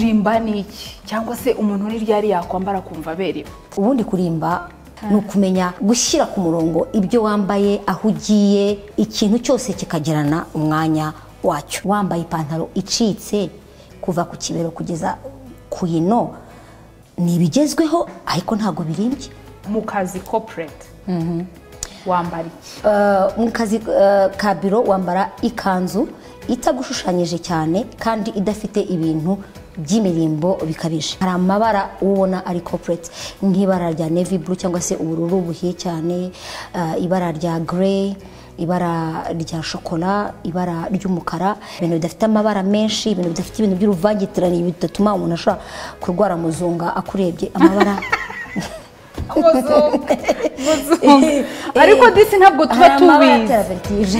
Kurimba ni iki, cyangwa se umuntu ni ryari yakwambara kumva aberewe? Ubundi kurimba ni ukumenya gushyira ku murongo ibyo wambaye, aho ugiye, ikintu cyose kikagerana umwanya wacyo. Wambaye ipantaro icitse kuva ku kibero kugeza ku ino ni ibigezweho, ariko ntabwo birimbye. Mu kazi corporate wambara iki? Mu kazi ka biro wambara ikanzu itagushushanyije cyane kandi idafite ibintu by'imirimbo bikabije. Hari amabara ubona ari corporate, nk'ibara rya navy blue cyangwa se ubururu buhiye cyane, ibara rya grey, ibara rya shokora, ibara ry'umukara, ibintu bidafite amabara menshi, ibintu bidafite ibintu by'uruvangitirane bidatuma umuntu ashobora kurwara muzunga akurebye amabara. Muzunga, muzunga. Ariko disi ntabwo tuba Hari amabara tubizi. atera vertige.